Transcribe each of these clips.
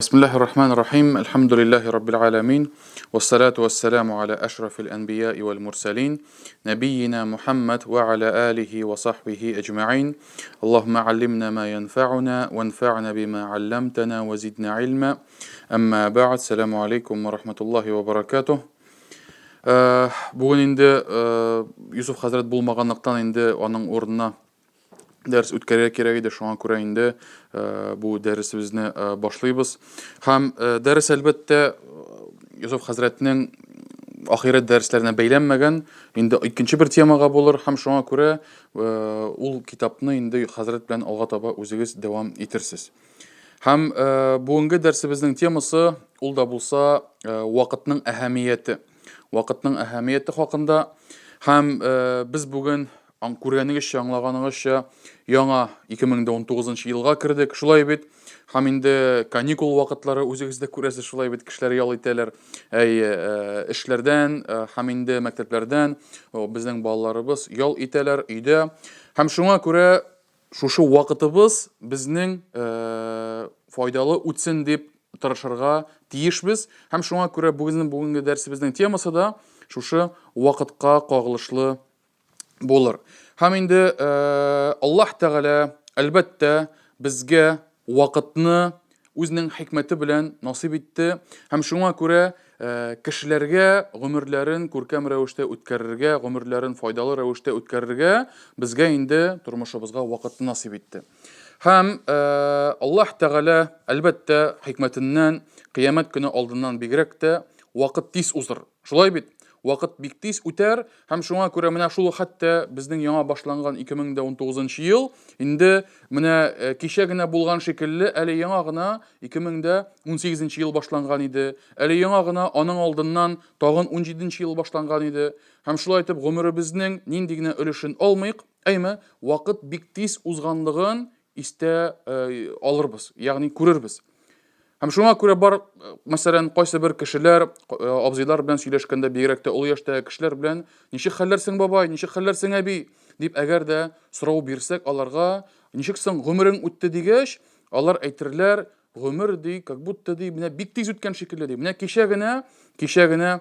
Бисмиллахи рахмани рахим. Альхамдулиллахи раббил аламин. Вассалату вассаламу аля ашрафил анбияи валь мурсалин. Набийина Мухаммад ва аля алихи ва сахбихи аджмаин. Аллахумма аллимна ма янфауна, ванфауна бима алламтана, ва зидна илма. Амма ба'д. Саламу алейкум ва рахматуллахи ва баракатух. Бүген инде Юсуф хәзрәт булмаганлыктан инде аның урынына дәрес үткәрергә кирәк иде, шуңа күрә инде бу дәресебезне башлыйбыз. Һәм дәрес, әлбәттә, Йосыф хәзрәтнең ахирәт дәресләренә бәйләнмәгән, инде икенче бер темага булыр, һәм шуңа күрә ул китапны инде хәзрәт белән алга таба үзегез дәвам итерсез. Һәм бүгенге дәресебезнең темасы ул да булса вакытның әһәмияте. Вакытның әһәмияте хакында. Һәм без бүген күргәнегезчә, аңлаганыгызча, яңа 2019 елга кердек. Шулай бит. Һәм инде каникул вакытлары, үзегез дә күрәсез, шулай бит, кешеләр ял итәләр. Әй, эшләрдән һәм инде мәктәпләрдән безнең балаларыбыз ял итәләр өйдә. Һәм шуңа күрә шушы вакытыбыз безнең файдалы үтсен дип тырышырга тиешбез. Һәм шуңа күрә бүгенге дәресебезнең темасы да шушы вакытка кагылышлы булыр. Һәм инде Аллаһ Тәгалә, әлбәттә, безгә вакытны үзенең хикмәте белән насыйп итте. Һәм шуңа күрә кешеләргә гомерләрен күркәм рәвештә үткәрергә, гомерләрен файдалы рәвештә үткәрергә безгә инде тормышыбызга вакытны насыйп итте. Һәм Аллаһ Тәгалә, әлбәттә, хикмәтеннән кыямәт көне алдыннан бигрәк тә вакыт тиз узыр. Шулай бит? Вакыт бик тиз үтәр, һәм шуңа күрә менә шул хәтта безнең яңа башланган 2019 ел инде менә кичә генә булган шикелле, әле яңа гына 2018 ел башланган иде, әле яңа гына аның алдыннан тагын 17 ел башланган иде. Һәм шулай итеп гомеребезнең нинди генә өлешен алмыйк, әйме, вакыт бик тиз узганлыгын истә алырбыз, ягъни күрербез. Һәм шуңа күрә бар, мәсәлән, кайсы бер кешеләр, абзыйлар белән сөйләшкәндә, бигрәк тә олы яшьтәге кешеләр белән, ничек хәлләрсең, бабай, ничек хәлләрсең, әби, дип әгәр дә сорау бирсәк аларга, ничек соң гомерең үтте дигәч, алар әйтерләр, гомер ди, как будто ди, менә бик тиз үткән шикелле ди. Менә кичә генә, кичә генә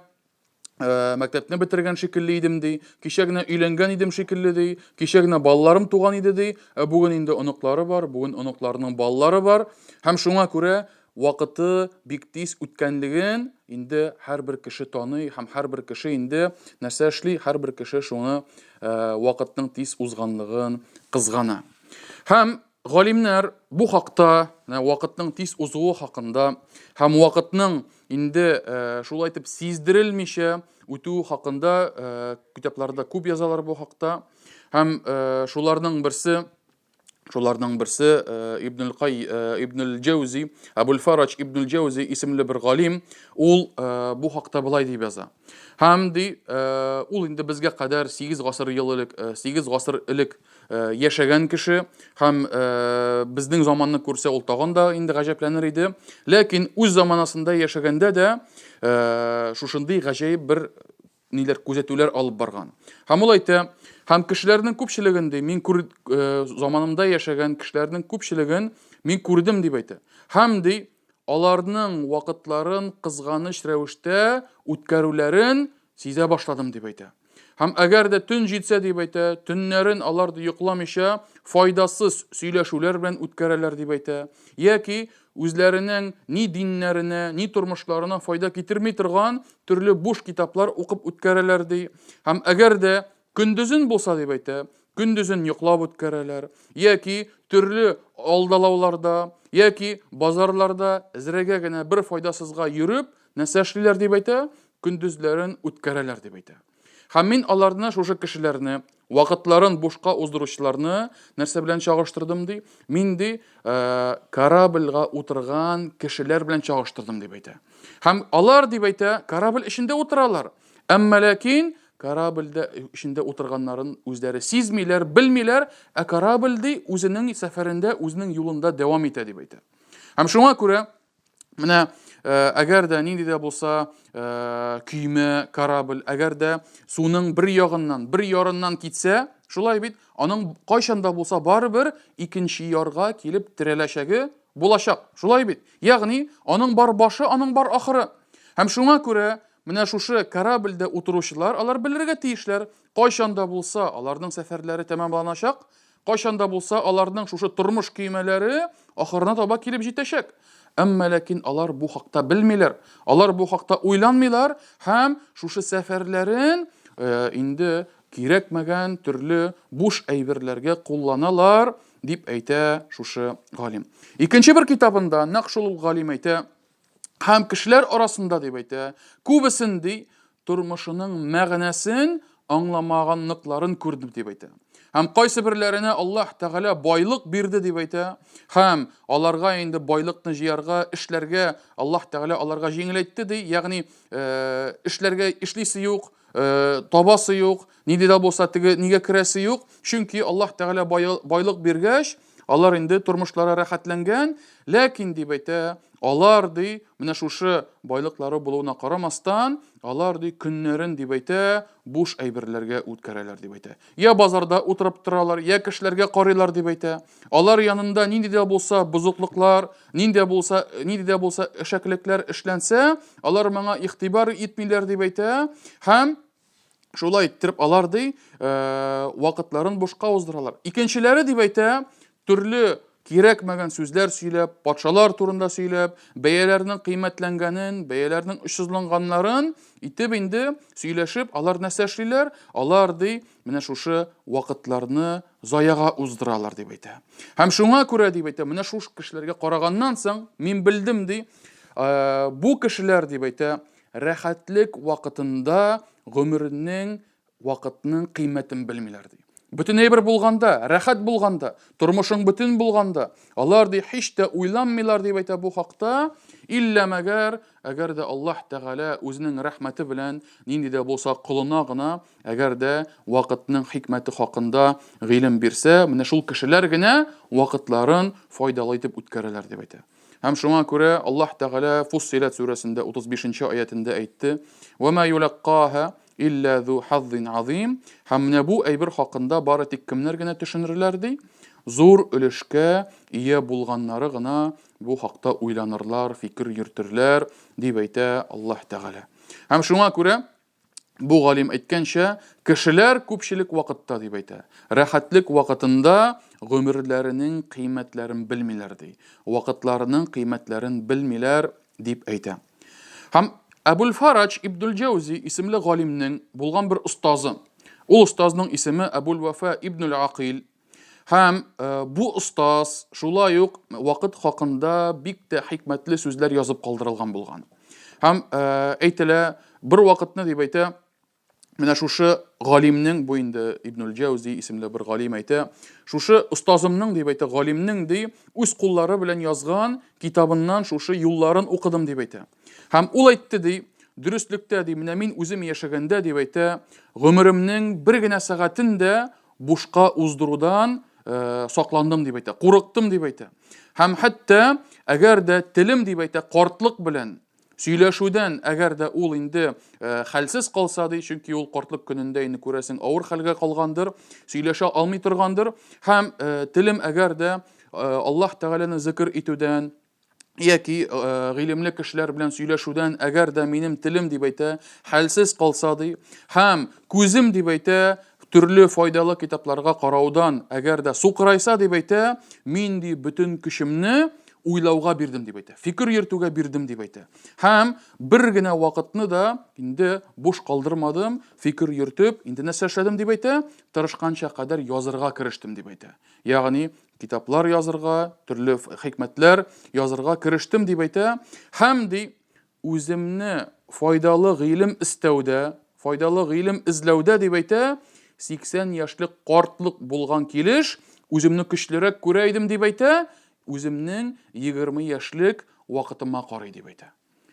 мәктәпне бетергән шикелле идем ди, кичә генә өйләнгән идем шикелле ди, кичә генә балаларым туган иде ди, ә бүген инде оныклары бар, бүген оныкларының балалары бар. Һәм шуңа күрә вакыты бик тиз үткәнлеген инде һәрбер кеше таный һәм һәрбер кеше инде нәрсә эшли, һәрбер кеше шуны вакытның тиз узганлыгын кызгана. Һәм Галимнәр бу хакта, менә вакытның тиз узуы хакында һәм вакытның инде шулай итеп сиздерелмичә үтүе хакында китапларда күп язалар бу хакта. Һәм шуларның берсе шуларның берсе Ибнул Кай Ибнул Җәүзи, Абул Фараҗ Ибнул Җәүзи исемле бер галим, ул бу хакта болай дип яза. Һәм ди, ул инде безгә кадәр 8 гасыр ел элек, 8 гасыр элек яшәгән кеше һәм безнең заманны күрсә, ул тагын да инде гаҗәпләнер иде. Ләкин үз заманасында яшәгәндә дә шушындый гаҗәеп бер ниләр күзәтүләр алып барган. Һәм ул әйтә, һәм кешеләрнең күпчелеген ди, мин күр заманымда яшәгән кешеләрнең күпчелеген мин күрдем дип әйтә. Һәм ди, аларның вакытларын кызганыч рәвештә үткәрүләрен сизә башладым дип әйтә. Һәм әгәр дә төн җитсә дип әйтә, төннәрен алар да йокламыйча файдасыз сөйләшүләр белән үткәрәләр дип әйтә. Яки үзләренең ни диннәренә, ни тормышларына файда китерми торган төрле буш китаплар укып үткәрәләр ди. Һәм әгәр дә көндезен булса дип әйтә, көндезен йоклап үткәрәләр, яки төрле алдалауларда, яки базарларда зрәгә генә бер файдасызга йөреп, нәрсә эшлиләр дип әйтә, көндезләрен үткәрәләр дип әйтә. Һәм мин аларны, шушы кешеләрне, вакытларын бушка уздыручыларны нәрсә белән чагыштырдым ди? Мин ди, корабльгә утырган кешеләр белән чагыштырдым дип әйтә. Һәм алар дип әйтә, корабль эчендә утыралар. Әмма ләкин корабльдә эчендә утырганнарын үзләре сизмиләр, белмиләр, ә корабль ди үзенең сәфәрендә, үзенең юлында дәвам итә дип әйтә. Һәм шуңа күрә менә әгәр дә нинди дә булса көймә, корабль, әгәр дә суның бер ягыннан, бер ярыннан китсә, шулай бит, аның кайчан да булса барыбер икенче ярга килеп терәләчәге Булачак. Шулай бит? Ягъни, аның бар башы, аның бар ахыры. Һәм шуңа күрә менә шушы корабльдә утыручылар, алар белергә тиешләр, кайчан да булса аларның сәфәрләре тәмамланачак, кайчан да булса аларның шушы тормыш көймәләре ахырына таба килеп җитәчәк. Әмма ләкин алар бу хакта белмиләр, алар бу хакта уйланмыйлар һәм шушы сәфәрләрен э, инде кирәкмәгән төрле буш әйберләргә кулланалар, дип әйтә шушы галим. Икенче бер китабында нәкъ шул ук галим әйтә, һәм кешеләр арасында дип әйтә, күбесен ди, тормышының мәгънәсен аңламаганлыкларын күрдем дип әйтә. Һәм кайсы берләренә Аллаһ Тәгалә байлык бирде дип әйтә, һәм аларга инде байлыкны җыярга, эшләргә Аллаһ Тәгалә аларга җиңеләйтте ди, ягъни э, эшләргә эшлисе юк, э, табасы юк, нинди дә булса теге нигә керәсе юк, чөнки Аллаһ Тәгалә байлык биргәч, алар инде тормышлары рәхәтләнгән, ләкин дип әйтә, алар ди, менә шушы байлыклары булуына карамастан, алар ди көннәрен дип әйтә, буш әйберләргә үткәрәләр дип әйтә. Я базарда утырып торалар, я кешеләргә карыйлар дип әйтә. Алар янында нинди дә булса бозыклыклар, нинди дә булса, нинди дә булса эшәклекләр эшләнсә, алар моңа игътибар итмиләр дип әйтә. Һәм шулай иттереп алар ди, э, вакытларын бушка уздыралар. Икенчеләре дип әйтә, төрле кирәкмәгән сүзләр сөйләп, патшалар турында сөйләп, бәяләрнең кыйммәтләнгәнен, бәяләрнең очсызланганнарын итеп инде сөйләшеп, алар нәрсә эшлиләр? Алар ди, менә шушы вакытларны заяга уздыралар дип әйтә. Һәм шуңа күрә дип әйтә, менә шушы кешеләргә караганнан соң мин белдем ди, э, бу кешеләр дип әйтә, рәхәтлек вакытында гомеренең вакытның кыйммәтен белмиләр ди. Бөтен әйбер булганда, рәхәт булганда, тормышың бөтен булганда, алар ди һич тә уйланмыйлар дип әйтә бу хакта, иллә мәгәр, әгәр дә Аллаһ Тәгалә үзенең рәхмәте белән нинди дә булса колына гына, әгәр дә вакытның хикмәте хакында гыйлем бирсә, менә шул кешеләр генә вакытларын файдалы итеп үткәрәләр дип әйтә. Һәм шуңа күрә Аллаһ Тәгалә Фуссиләт сүрәсендә 35 нче аятендә әйтте: "Ва ма юлаккаһа Илля зу хаззин азим. Һәм менә бу әйбер хакында бары тик кемнәр генә төшенерләр ди? Зур өлешкә ия булганнары гына бу хакта уйланырлар, фикер йөртерләр, дип әйтә Аллаһ Тәгалә. Һәм шуңа күрә бу галим әйткәнчә, кешеләр күпчелек вакытта дип әйтә, рәхәтлек вакытында гомерләренең кыйммәтләрен белмиләр ди. Вакытларының кыйммәтләрен белмиләр дип әйтә. Һәм Әбул Фараҗ Ибдул Җәүзи исемле галимнең булган бер остазы. Ул остазның исеме Әбул Вафа Ибнул Акил. Һәм э, бу остаз шулай ук вакыт хакында бик тә хикмәтле сүзләр язып калдырылган булган. Һәм э, әйтелә, бер вакытны дип әйтә, Менә шушы галимнең, бу инде Ибнуль Җәүзи исемле бер галим әйтә, шушы остазымның дип әйтә, галимнең ди, үз куллары белән язган китабыннан шушы юлларын укыдым дип әйтә. Һәм ул әйтте ди, дөреслектә ди, менә мин үзем яшәгәндә дип әйтә, гомеремнең бер генә сәгатен дә бушка уздырудан э, сакландым дип әйтә, курыктым дип әйтә. Һәм хәтта әгәр дә телем дип әйтә, картлык белән Сөйләшүдән, әгәр дә ул инде э, хәлсез калса ди, чөнки ул картлык көнендә инде күрәсең авыр хәлгә калгандыр, сөйләшә алмый торгандыр һәм э, телем әгәр дә э, Аллаһ Тәгаләне зикр итүдән яки гыйлемле кешеләр белән сөйләшүдән әгәр дә минем телем дип әйтә, хәлсез калса ди, һәм күзем дип әйтә, төрле файдалы китапларга караудан әгәр дә сукырайса дип әйтә, мин ди бөтен көчемне уйлауга бирдем дип әйтә. Фикер йөртүгә бирдем дип әйтә. Һәм бер генә вакытны да инде буш калдырмадым, фикер йөртеп, инде нәрсә эшләдем дип әйтә, тырышканча кадәр язырга керештем дип әйтә. Ягъни китаплар язырга, төрле хикмәтләр язырга керештем дип әйтә. Һәм ди үземне файдалы гыйлем эстәүдә, файдалы гыйлем эзләүдә дип әйтә, 80 яшьлек картлык булган килеш, үземне көчлерәк күрә идем дип әйтә, үземнең 20 яшьлек вакытыма карый дип әйтә.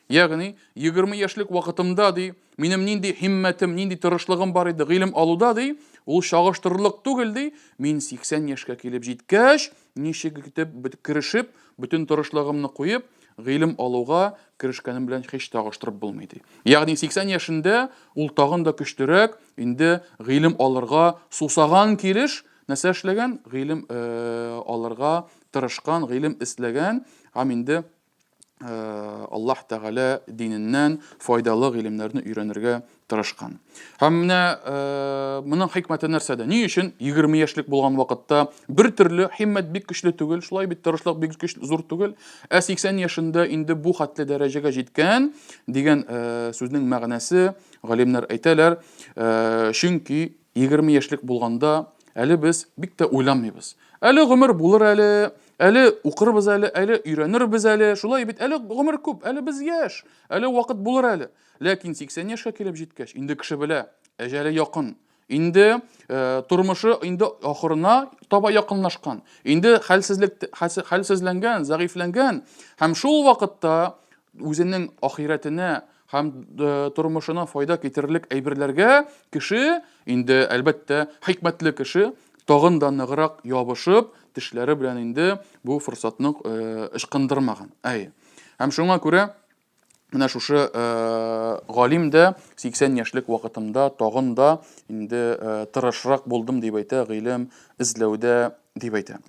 Ягъни, 20 яшьлек вакытымда ди, минем нинди һиммәтем, нинди тырышлыгым бар иде гыйлем алуда ди, ул чагыштырырлык түгел ди, мин 80 яшькә килеп җиткәч, ничек итеп керешеп, бөтен тырышлыгымны куеп, гыйлем алуга керешкәнем белән һич чагыштырып булмый ди. Ягъни 80 яшендә ул тагын да көчлерәк инде гыйлем алырга сусаган килеш нәрсә эшләгән? Гыйлем э, алырга тырышкан, гыйлем эзләгән һәм инде Аллаһ Тәгалә диненнән файдалы гыйлемнәрне өйрәнергә тырышкан. Һәм менә моның хикмәте нәрсәдә? Ни өчен 20 яшьлек булган вакытта бер төрле химмәт бик көчле түгел, шулай бит тырышлык бик көчле, зур түгел, ә 80 яшендә инде бу хәтле дәрәҗәгә җиткән дигән сүзнең мәгънәсе галимнәр әйтәләр, чөнки 20 яшьлек булганда әле без бик тә уйланмыйбыз. Әле гомер булыр әле, әле укырбыз әле, әле өйрәнербез әле. Шулай бит, әле гомер күп, әле без яшь, әле вакыт булыр әле. Ләкин 80 яшькә килеп җиткәч, инде кеше белә, әҗәле якын. Инде э, тормышы инде ахырына таба якынлашкан. Инде хәлсезлек хәлсезләнгән, зәгыйфьләнгән һәм шул вакытта үзенең ахирәтенә һәм э, тормышына файда китерерлек әйберләргә кеше инде әлбәттә хикмәтле кеше тагын да ныграк ябышып, тешләре белән инде бу форсатны э, ычкындырмаган. Әй. Һәм шуңа күрә менә шушы э, галим дә 80 яшьлек вакытымда тагын да инде э, тырышрак булдым дип әйтә, гыйлем эзләүдә дип әйтә.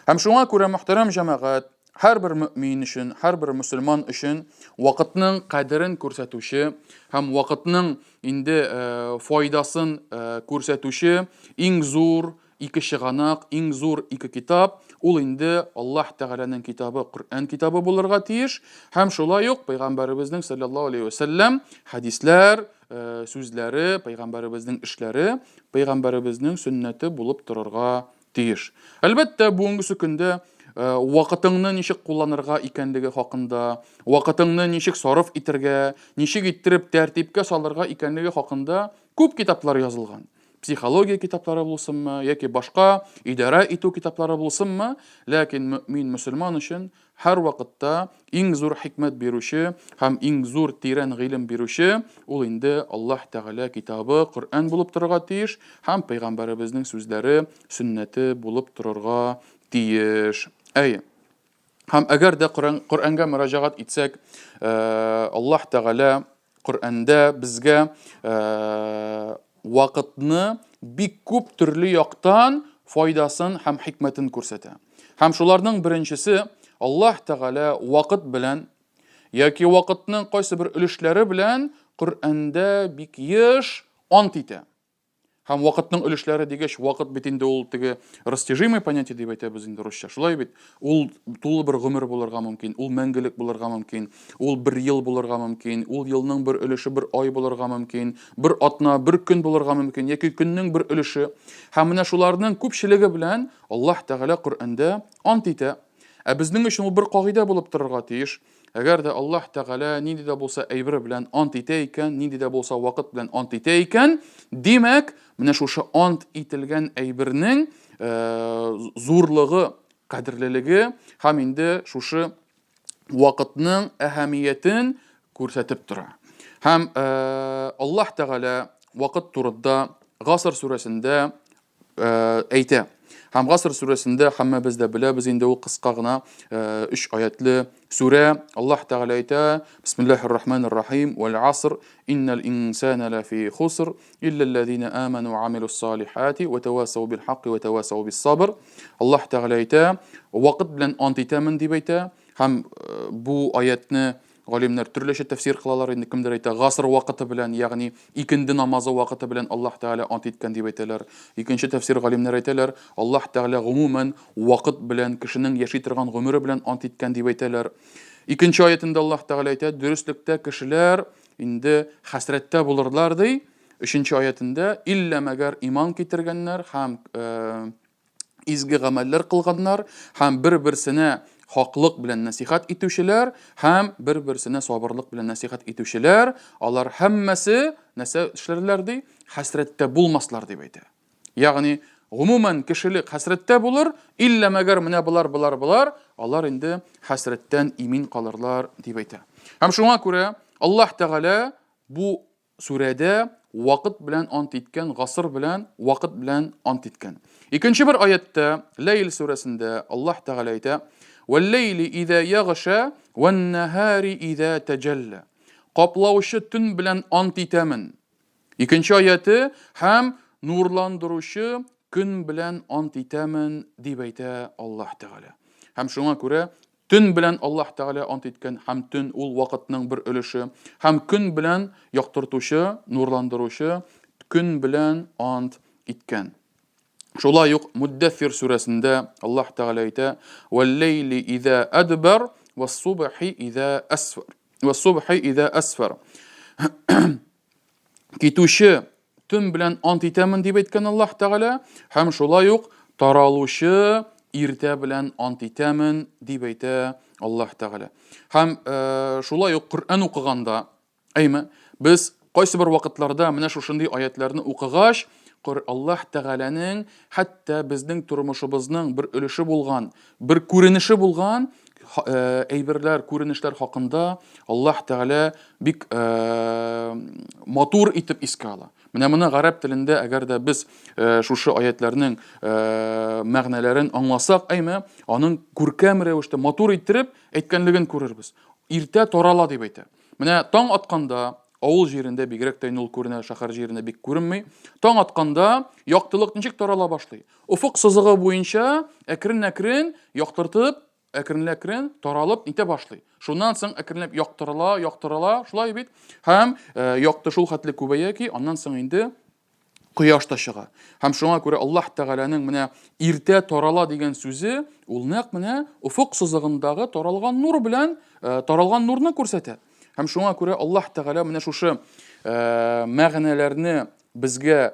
Һәм шуңа күрә мөхтәрәм җәмәгать, һәрбер мөмин өчен, һәрбер мөселман өчен вакытның кадерен күрсәтүче һәм вакытның инде э, файдасын э, күрсәтүче иң зур ике чыганак, иң зур ике китап, ул инде Аллаһ Тәгаләнең китабы, Коръән китабы булырга тиеш һәм шулай ук пәйгамбәребезнең саллаллаһу алейхи ва сәлләм хәдисләр, э, сүзләре, пәйгамбәребезнең эшләре, пәйгамбәребезнең сөннәте булып торырга тиеш. Әлбәттә, бүгенгесе көндә э, вакытыңны ничек кулланырга икәнлеге хакында, вакытыңны ничек сарыф итәргә, ничек иттереп тәртипкә салырга икәнлеге хакында күп китаплар язылган. Психология китаплары булсынмы, яки башка идарә итү китаплары булсынмы, ләкин мөмин мөселман өчен һәрвакытта иң зур хикмәт бирүче һәм иң зур тирән гыйлем бирүче ул инде Аллаһ Тәгалә китабы Коръән булып торырга тиеш һәм пәйгамбәребезнең сүзләре сөннәте булып торырга тиеш. Әйе. Һәм әгәр дә Коръәнгә мөрәҗәгать итсәк, Аллаһ Тәгалә Коръәндә безгә вакытны бик күп төрле яктан файдасын һәм хикмәтен күрсәтә. Һәм шуларның беренчесе Аллаһ Тәгалә вакыт белән яки вакытның кайсы бер өлешләре белән Коръәндә бик еш ант итә. Һәм вакытның өлешләре дигәч, вакыт бит инде ул теге растяжимое понятие дип әйтәбез инде русча. Шулай бит? Ул тулы бер гомер булырга мөмкин, ул мәңгелек булырга мөмкин, ул бер ел булырга мөмкин, ул елның бер өлеше бер ай булырга мөмкин, бер атна, бер көн булырга мөмкин, яки көннең бер өлеше. Һәм менә шуларның күпчелеге белән Аллаһ Тәгалә Коръәндә ант итә. Ә безнең өчен ул бер кагыйдә булып торырга тиеш. Әгәр дә Аллаһ Тәгалә нинди дә булса әйбер белән ант итә икән, нинди дә булса вакыт белән ант итә икән, димәк, менә шушы ант ителгән әйбернең э, зурлыгы, кадерлелеге һәм инде шушы вакытның әһәмиятен күрсәтеп тора. Һәм э, Аллаһ Тәгалә вакыт турында Гасыр сүрәсендә Э, әйтә. Һәм Гаср сүрәсендә һәммәбез дә беләбез инде ул кыска гына э, өч аятлы сүрә. Аллаһ Тәгалә әйтә: Бисмиллаһир рахманир рахим. Вал аср иннал инсана лафи хуср илля аллазина аману ва амилус салихати ва тавасау бил хакки ва тавасау бис сабр. Аллаһ Тәгалә әйтә: Вакыт белән ант итәмен дип әйтә. Һәм э, бу аятны Галимнәр төрлечә тәфсир кылалар инде, кемдер әйтә, гасыр вакыты белән, ягъни икенде намазы вакыты белән Аллаһ Тәгалә ант иткән дип әйтәләр. Икенче тәфсир галимнәр әйтәләр, Аллаһ Тәгалә гомумән вакыт белән, кешенең яши торган гомере белән ант иткән дип әйтәләр. Икенче аятендә Аллаһ Тәгалә әйтә, дөреслектә кешеләр инде хәсрәттә булырлар ди. Өченче аятендә, иллә мәгәр иман китергәннәр һәм э, изге гамәлләр кылганнар һәм бер-берсенә хаклык белән нәсихәт итүчеләр һәм бер-берсенә сабырлык белән нәсихәт итүчеләр, алар һәммәсе нәрсә эшләрләр ди? Хәсрәттә булмаслар дип әйтә. Ягъни, гомумән кешелек хәсрәттә булыр, иллә мәгәр менә болар, болар, болар, алар инде хәсрәттән имин калырлар дип әйтә. Һәм шуңа күрә Аллаһ Тәгалә бу Сүрәдә вакыт белән ант иткән, гасыр белән, вакыт белән ант иткән. Икенче бер аяттә, Ләйл сүрәсендә Аллаһ Тәгалә әйтә: "Вәл-ләйли иза ягша, вән-наһари иза таҗалла." Каплаучы төн белән ант итәмен. Икенче аяте һәм нурландыручы көн белән ант итәмен, дип әйтә Аллаһ Тәгалә. Һәм шуңа күрә төн белән Аллаһ Тәгалә ант иткән, һәм төн ул вакытның бер өлеше, һәм көн белән яктыртучы, нурландыручы көн белән ант иткән. Шулай ук Муддафир сүрәсендә Аллаһ Тәгалә әйтә: "Вәл-ләйли иза адбар, вас-субхи иза асфар". Вас-субхи иза асфар. Китүче төн белән ант итәмен дип әйткән Аллаһ Тәгалә, һәм шулай ук таралучы иртә белән ант итәмен дип әйтә Аллаһ Тәгалә. Һәм э, шулай ук Коръән укыганда, әйме, без кайсы бер вакытларда менә шушындый аятларны укыгач, Аллаһ Тәгаләнең хәтта безнең тормышыбызның бер өлеше булган, бер күренеше булган э, әйберләр, күренешләр хакында Аллаһ Тәгалә бик э, матур итеп искә ала. Менә моны гарәп телендә, әгәр дә без э, шушы аятларның мәгънәләрен аңласак, әйме, аның күркәм рәвештә матур иттереп әйткәнлеген күрербез. Иртә тарала дип әйтә. Менә таң атканда, авыл җирендә бигрәк тә инде ул күренә, шәһәр җирендә бик күренми. Таң атканда яктылык ничек тарала башлый? Офык сызыгы буенча әкрен-әкрен яктыртып, әкренләкрен таралып нитә башлый. Шуннан соң әкренләп яктырыла, яктырыла, шулай бит. Һәм э, якты шул хәтле күбәя ки, аннан соң инде кояш та чыга. Һәм шуңа күрә Аллаһ Тәгаләнең менә иртә тарала дигән сүзе, ул нәкъ менә офык сызыгындагы таралган нур белән э, таралган нурны күрсәтә. Һәм шуңа күрә Аллаһ Тәгалә менә шушы э, мәгънәләрне безгә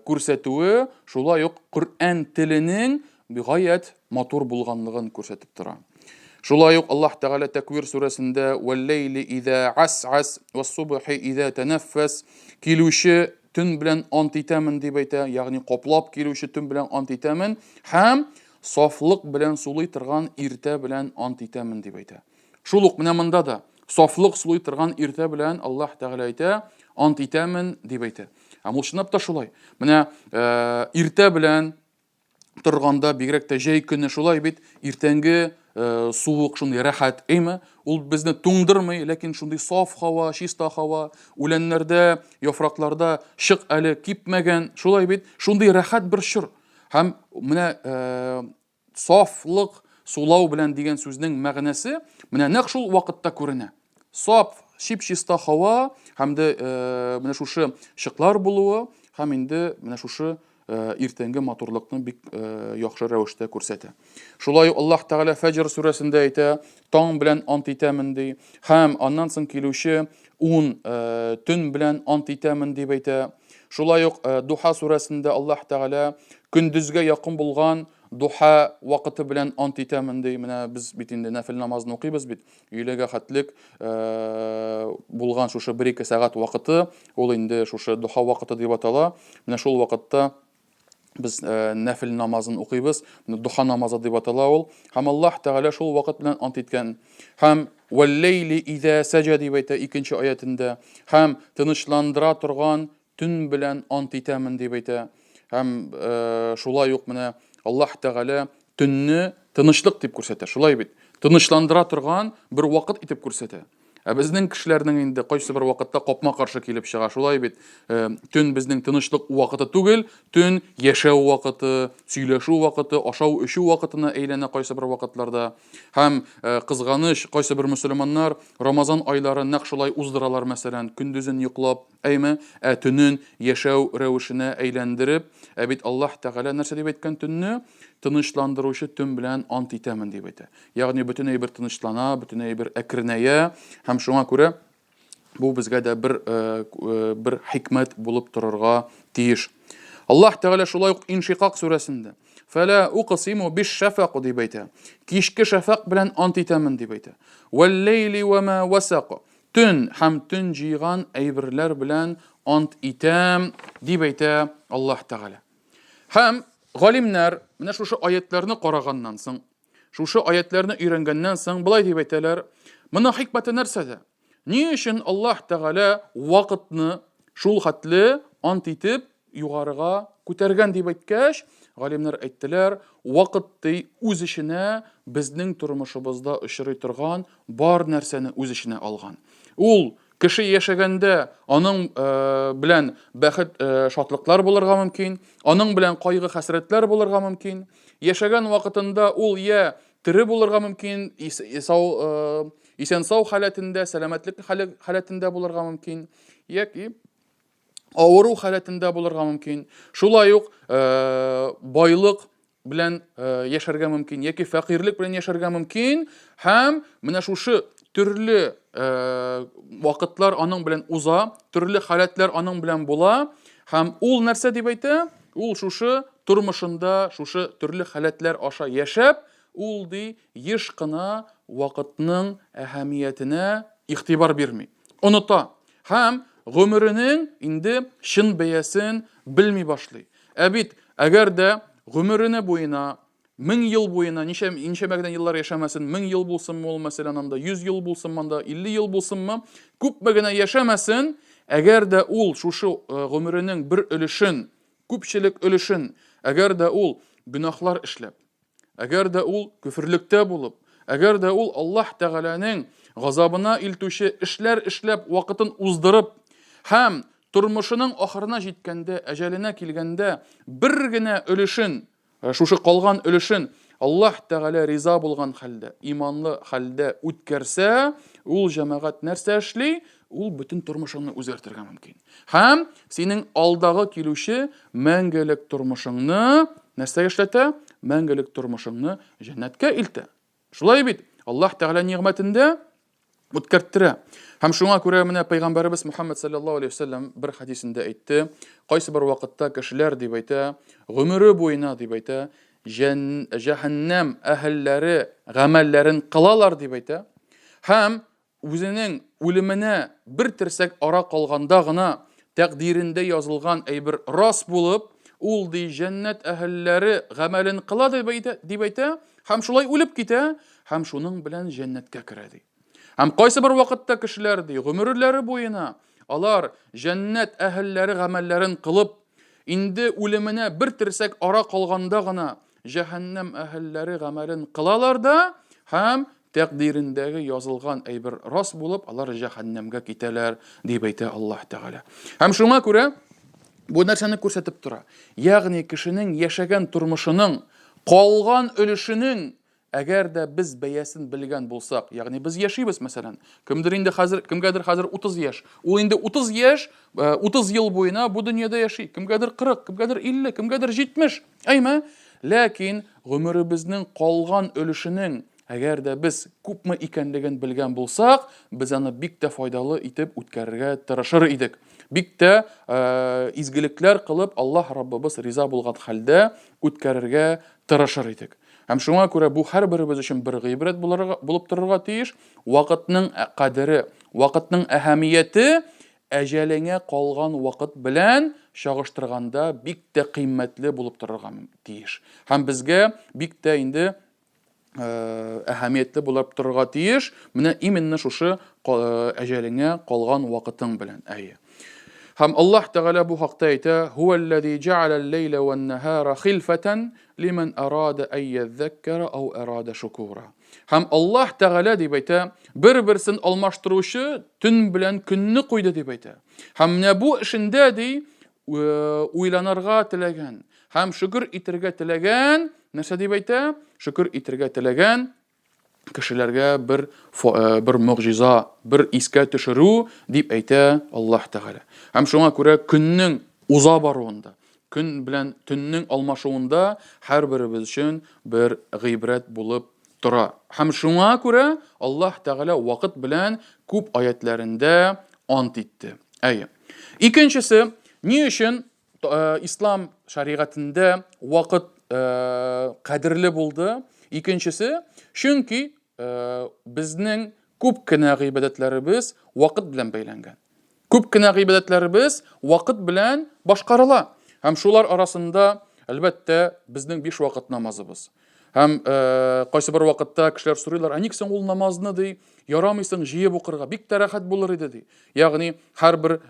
күрсәтүе шулай ук Коръән теленең гаять матур булганлыгын күрсәтеп тора. Шулай ук Аллаһ Тәгалә Тәквир сүрәсендә «Вәлләйли изә ас-ас, вәс-субхи изә тәнәффәс» килүче төн белән ант итәмен дип әйтә, ягъни каплап килүче төн белән ант итәмен һәм сафлык белән сулый торган иртә белән ант итәмен дип әйтә. Шул ук менә монда да сафлык сулый торган иртә белән Аллаһ Тәгалә әйтә, ант итәмен дип әйтә. Һәм ул чынлап та шулай. Менә э, иртә белән торганда, бигрәк тә җәй көне шулай бит, иртәнге э, суык шундый рәхәт, әйме? Ул безне туңдырмый, ләкин шундый саф һава, чиста һава, үләннәрдә, яфракларда чык әле кипмәгән, шулай бит, шундый рәхәт бер чор. Һәм менә э, Сафлык, сулау белән дигән сүзнең мәгънәсе менә нәкъ шул вакытта күренә. Саф, чип-чиста һава һәм дә э, менә шушы чыклар булуы һәм инде менә шушы э, иртәнге матурлыкны бик э, яхшы рәвештә күрсәтә. Шулай Аллаһ Тәгалә Фәҗр сүрәсендә әйтә, таң белән ант итәмен ди, һәм аннан соң килүче ун төн белән ант итәмен дип әйтә. Шулай ук Духа сүрәсендә Аллаһ Тәгалә көндезгә якын булган духа вакыты белән ант итәмен ди. Менә без бит инде нәфил намазын укыйбыз бит. Өйләгә хәтлек булган шушы 1-2 сәгать вакыты, ул инде шушы духа вакыты дип атала. Менә шул вакытта без нәфил намазын укыйбыз. Духа намазы дип атала ул. Һәм Аллаһ Тәгалә шул вакыт белән ант иткән. Һәм вәлләйли изә сәҗә дип әйтә икенче аятендә. Һәм тынычландыра торган төн белән ант итәмен дип әйтә. Һәм э, шулай ук менә Аллаһ Тәгалә төнне тынычлык дип күрсәтә. Шулай бит. Тынычландыра торган бер вакыт итеп күрсәтә. Ә безнең кешеләрнең инде кайсы бер вакытта капма-каршы килеп чыга. Шулай бит. Э, төн безнең тынычлык вакыты түгел, төн яшәү вакыты, сөйләшү вакыты, ашау-эчү вакытына әйләнә кайсы бер вакытларда. Һәм э, кызганыч, кайсы бер мөселманнар Рамазан айларын нәкъ шулай уздыралар, мәсәлән, көндезен йоклап, әйме, ә төнен яшәү рәвешенә әйләндереп, ә бит Аллаһ Тәгалә нәрсә дип әйткән төнне? Тынычландыручы төн белән ант итәмен дип әйтә. Ягъни бөтен әйбер тынычлана, бөтен әйбер әкренәя һәм шуңа күрә бу безгә дә бер э, э, бер хикмәт булып торырга тиеш. Аллаһ Тәгалә шулай ук Иншикак сүрәсендә Фәлә уксиму биш шәфәк дип әйтә. Кичке шәфәк белән ант итәмен дип әйтә. Вәлләйли вә ма васак. Төн һәм төн җыйган әйберләр белән ант итәм дип әйтә Аллаһ Тәгалә. Һәм галимнәр менә шушы аятларны караганнан соң, шушы аятларны өйрәнгәннән соң болай дип әйтәләр: Моның хикмәте нәрсәдә? Ни өчен Аллаһ Тәгалә вакытны шул хәтле ант итеп югарыга күтәргән дип әйткәч, галимнәр әйттеләр, вакыт ди үз эченә безнең тормышыбызда очрый торган бар нәрсәне үз эченә алган. Ул кеше яшәгәндә аның э, белән бәхет, э, шатлыклар булырга мөмкин, аның белән кайгы-хәсрәтләр булырга мөмкин. Яшәгән вакытында ул я тере булырга мөмкин, сау, исән-сау халәтендә, сәламәтлек халәтендә булырга мөмкин, яки авыру халәтендә булырга мөмкин. Шулай ук байлык белән яшәргә мөмкин, яки фәкыйрьлек белән яшәргә мөмкин. Һәм менә шушы төрле вакытлар аның белән уза, төрле халәтләр аның белән була. Һәм ул нәрсә дип әйтә? Ул шушы тормышында, шушы төрле халәтләр аша яшәп, ул ди еш кына вакытның әһәмиятенә игътибар бирми, оныта һәм гомеренең инде чын бәясен белми башлый. Ә бит әгәр дә гомерене буена, 1000 ел буена, ничә, ничәмә генә еллар яшәмәсен, 1000 ел булсынмы ул, мәсәлән, анда 100 ел булсынмы анда, 50 ел булсынмы, күпме генә яшәмәсен, әгәр дә ул шушы гомеренең бер өлешен, күпчелек өлешен, әгәр дә ул гөнаһлар эшләп, әгәр дә ул көферлектә булып, әгәр дә ул Аллаһ Тәгаләнең газабына илтүче эшләр эшләп вакытын уздырып һәм тормышының ахырына җиткәндә, әҗәленә килгәндә бер генә өлешен, шушы калган өлешен Аллаһ Тәгалә риза булган хәлдә, иманлы хәлдә үткәрсә, ул җәмәгать нәрсә эшли? Ул бөтен тормышыңны үзгәртергә мөмкин. Һәм синең алдагы килүче мәңгелек тормышыңны нәрсәгә эшләтә? Мәңгелек тормышыңны җәннәткә илтә. Шулай бит? Аллаһ Тәгалә нигъмәтендә үткәрттерә. Һәм шуңа күрә менә пәйгамбәребез Мухаммад саллаллаһу алейһи вәсәлләм бер хадисендә әйтте, кайсы бер вакытта кешеләр дип әйтә, гомере буена дип әйтә, җәһәннәм әһелләре гамәлләрен кылалар дип әйтә. Һәм үзенең үлеменә бер терсәк ара калганда гына тәкъдирендә язылган әйбер рас булып, ул ди җәннәт әһелләре гамәлен кыла дип әйтә, дип әйтә, һәм шулай үлеп китә, һәм шуның белән җәннәткә керә ди. Һәм кайсы бер вакытта кешеләр ди, гомерләре буена алар җәннәт әһелләре гамәлләрен кылып, инде үлеменә бер терсәк ара калганда гына җәһәннәм әһелләре гамәлен кылалар да һәм тәкъдирендәге язылган әйбер рас булып, алар җәһәннәмгә китәләр, дип әйтә Аллаһ Тәгалә. Һәм шуңа күрә бу нәрсәне күрсәтеп тора. Ягъни кешенең яшәгән тормышының калган өлешенең әгәр дә без бәясен белгән булсак, ягъни без яшибез, мәсәлән, кемдер инде хәзер, кемгәдер хәзер 30 яшь, ул инде 30 яшь, 30 ел буена бу дөньяда яши, кемгәдер 40, кемгәдер 50, кемгәдер 70, әйме? Ләкин гомеребезнең калган өлешенең әгәр дә без күпме икәнлеген белгән булсак, без аны бик тә файдалы итеп үткәрергә тырышыр идек. Бик тә изгелекләр кылып, Аллаһ Раббыбыз риза булган хәлдә үткәрергә тырышыр идек. Һәм шуңа күрә бу һәрберебез өчен бер гыйбрәт булырга, булып торырга тиеш. Вакытның кадере, вакытның әһәмияте әҗәлеңә калган вакыт белән чагыштырганда бик тә кыйммәтле булып торырга тиеш. Һәм безгә бик тә инде әһәмиятле булып торырга тиеш. Менә именно шушы әҗәлеңә калган вакытың белән. Әйе. Һәм Аллаһ Тәгалә бу хакта әйтә: "Һуәлләзи җәгъәләл-ләйлә вән-наһара хилфәтән лиман арада ай яззаккара ау арада шукура." Һәм Аллаһ Тәгалә дип әйтә, бер-берсен алмаштыручы төн белән көнне куйды дип әйтә. Һәм менә бу эшендә ди уйланырга теләгән һәм шөкер итергә теләгән, нәрсә дип әйтә? Шөкер итергә теләгән кешеләргә бер бер могҗиза, бер искә төшерү дип әйтә Аллаһ Тәгалә. Һәм шуңа күрә көннең уза баруында, көн белән төннең алмашуында һәрберебез өчен бер гыйбрәт булып тора. Һәм шуңа күрә Аллаһ Тәгалә вакыт белән күп аятләрендә ант итте. Әйе. Икенчесе, ни өчен ислам шәригатендә вакыт кадерле булды? Икенчесе, чөнки безнең күп кенә гыйбадәтләребез вакыт белән бәйләнгән. Күп кенә гыйбадәтләребез вакыт белән башкарыла. Һәм шулар арасында, әлбәттә, безнең биш вакыт намазыбыз. Һәм кайсы бер вакытта кешеләр сорыйлар, ә ник соң ул намазны ди, ярамый соң җыеп укырга, бик тә рәхәт булыр иде ди. Ягъни һәрбер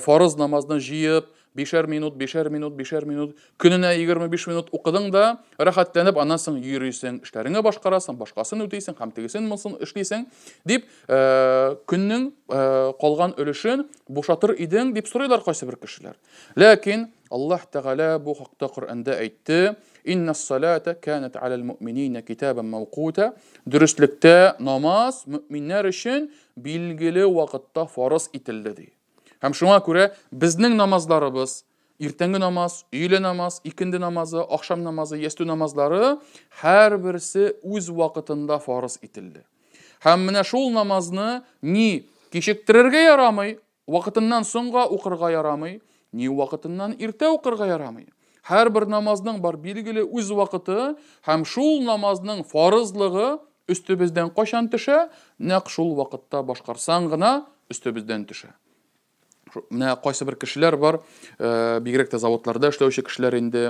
фарыз намазны җыеп, бишәр минут, бишәр минут, бишәр минут, көненә 25 минут укыдың да, рәхәтләнеп аннан соң йөрисең, эшләреңне башкарасың, башкасын үтисең һәм тегесен монысын эшлисең дип, көннең калган өлешен бушатыр идең дип сорыйлар кайсы бер кешеләр. Ләкин Аллаһ Тәгалә бу хакта Коръәндә әйтте: Инна салата канат алал муъминина китабан мавкута. Дөреслектә намаз мөэминнәр өчен билгеле вакытта фарыз ителде, ди. Һәм шуңа күрә безнең намазларыбыз, иртәнге намаз, өйлә намаз, икенде намазы, ахшам намазы, ястү намазлары һәрберсе үз вакытында фарыз ителде. Һәм менә шул намазны ни кичектерергә ярамый, вакытыннан соңга укырга ярамый, ни вакытыннан иртә укырга ярамый. Һәрбер намазның бар билгеле үз вакыты һәм шул намазның фарызлыгы өстебездән кайчан төшә? Нәкъ шул вакытта башкарсаң гына өстебездән төшә. Менә кайсы бер кешеләр бар, бигрәк тә заводларда эшләүче кешеләр инде,